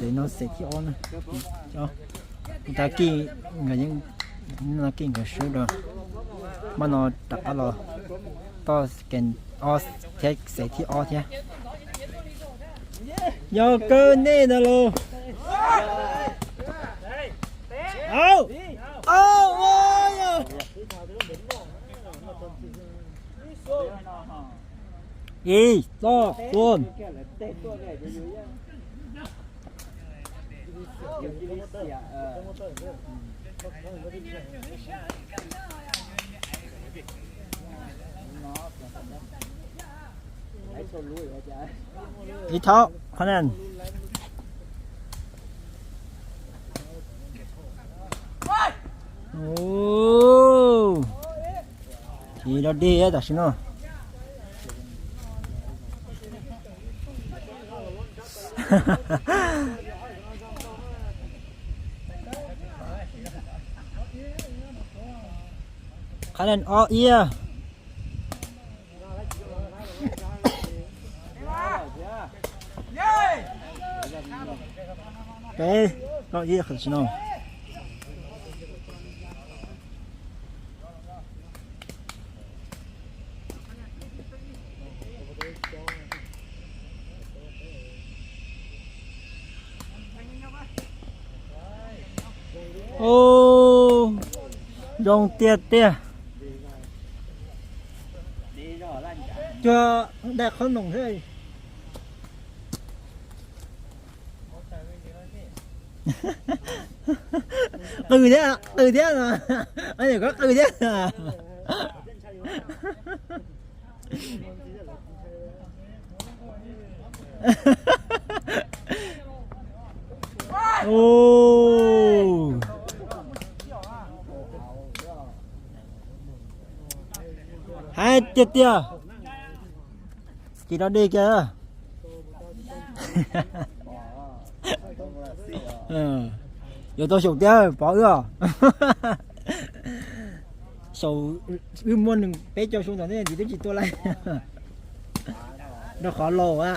Ces no xev thib ob na. Tag kis nkawd yeej, no kis nkawd swb rau, mas no rov qab los toj ob thiab, xev thib ob thiab. Yog kawg nej ntag los. Au, au, yog. Ib, ob, ua. Ib thaub, qhov nees. Ub, tsis dog dig tam sim no. Qhov nees ob ib. Peb, plaub ib, qhov tsis no. Ub, zoo tiag tiag. Cuag daim qhob noom thiab. Qw thiab, qw thiab no. Koj qw thiab. Ub, hais tiag tiag, tsis dog dig kiag. Yuav tau xyaum tiag pov wb os. Xyaum, wb muaj nees peb caug xyoo ntawd ne, twb tsis tuaj lawm. Rau qhov laus a.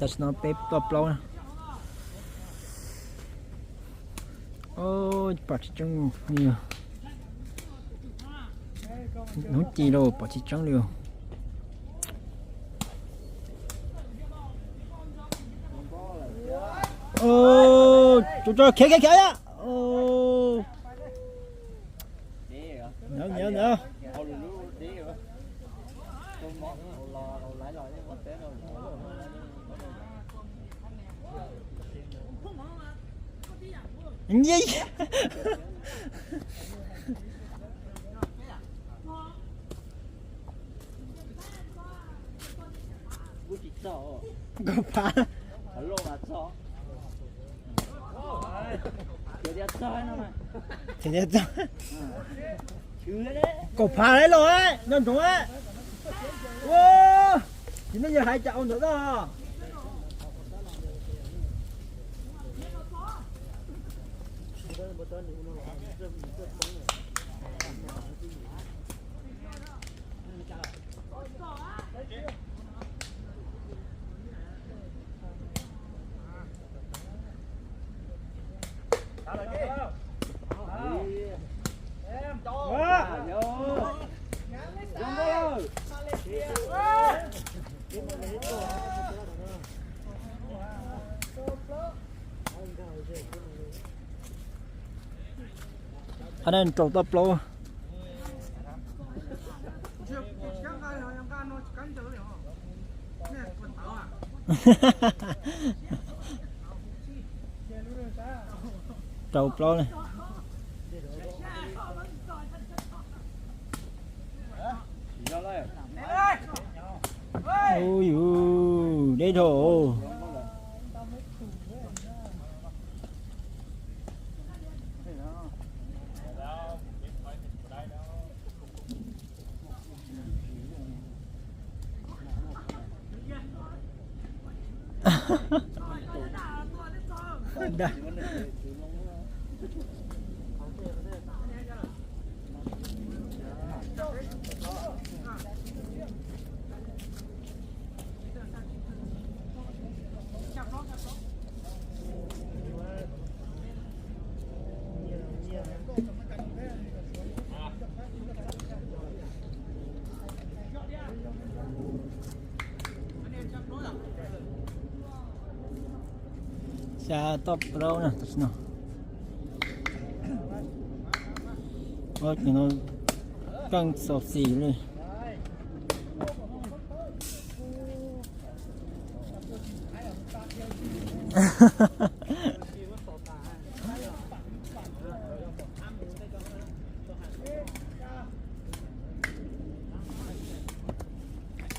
Tam sim no peb toj plaub na. Pom tsis tseeb, hnub ci los pom tsis tseeb li. Khiav, khiav, khiav. Ntawd, ntawd, ntawd. Kaum phav. Kaum phav los nco ntsoov. Ua, tsis nej yog hais cas ua ntawm doj. Qhov no rau toj plaub. Rau plaub ne. Ui, deb dhau. Xya toj plaub na tam sim no. Ua ces no keej xaus xis li.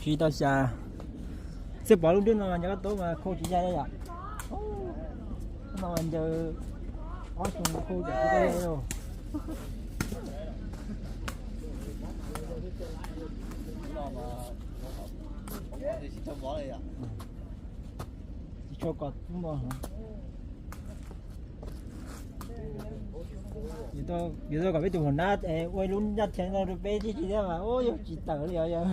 Tsis tau xya. Txij pom lub ntuj no mas nco koj tub mas khau tsis ya li yom. No mas ncaws ob xyoo khau tsis ya li. Tsis tshua kom tub no. Yuav tau kom peb tus hauv nab ua lub ncaj thiab no rau peb tib si thiab mas ua yog tsis tawm li os yog.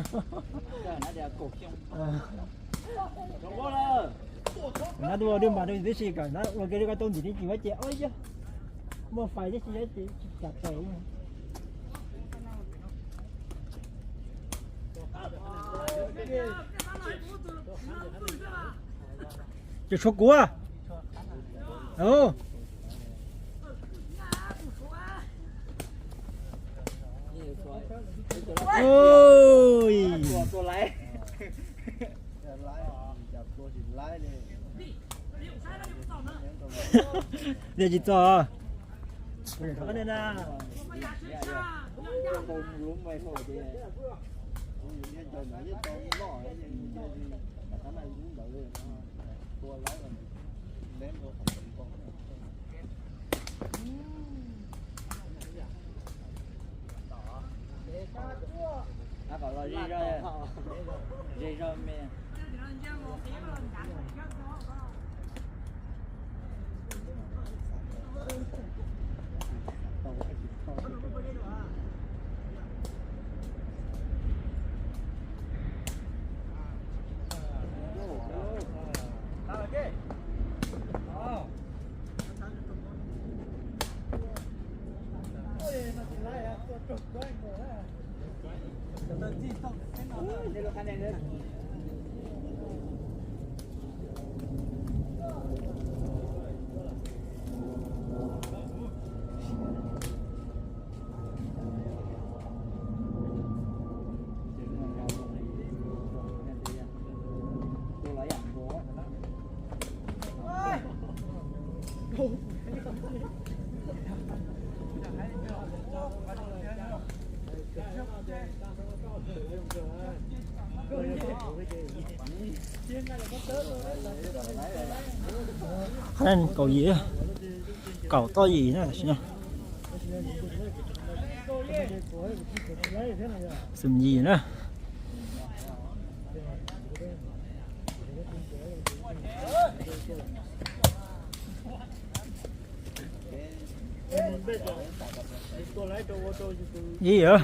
Nab tuaj ua dub npas rau tib si kom nab ua ke li koj tau ntxim tib si ua ces ua yog muaj fais tib si ces tsis kam tawm. Ces tshuav kuv. Ua tsis txog. Qhov no kaum yim, kaum toj yim na, tam sim no xum yim na. Ib yam.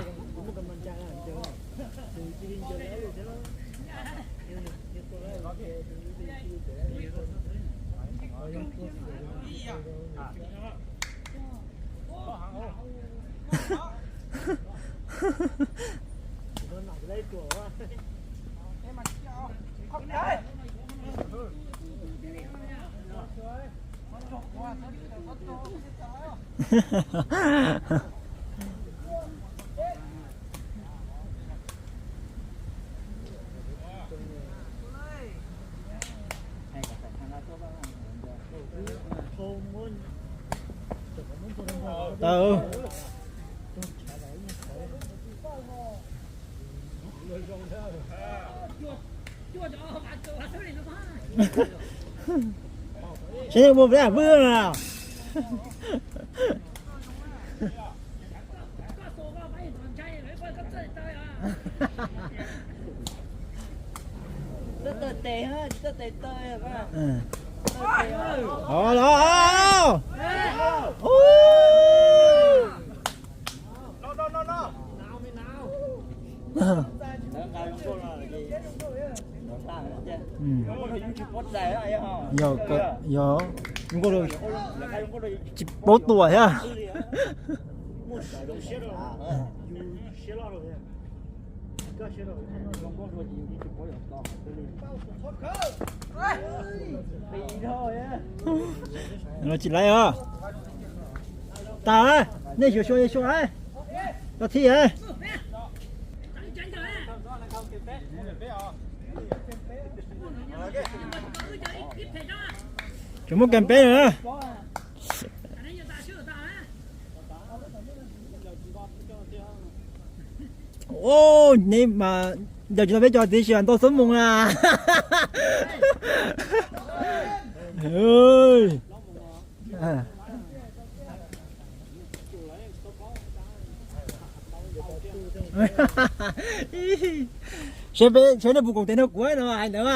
Tau. Seb ua pliag vwj na. Tes, tsis txawj tes taw. Ov, los. Yog, yog, zoo nkauj, tsis paub tua thiab. Tsis laiv os. Tas, nej xyuas xyuas xyuas, tau thij. Tseem muaj kas peb na. Neb mas ncaws tsis tau peb cov tib si ntau xwb mus na. Seb peb, seb nej puas koom tes nrog kuv no, hais ntawd,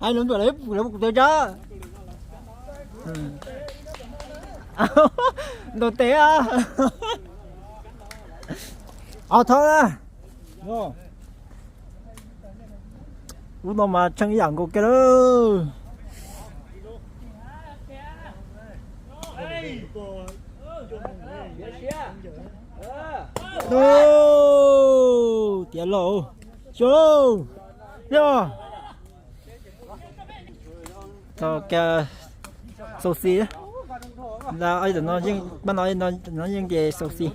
hais ntawd lawv puas koom tes tso. Ntaus tes. Os, thov na. Lub no mas tsheej ib yam nkaus kiag lawm. Tiav lauj, xyov, yog. Tau kiag xau xis, pab no yeej ces xau xis.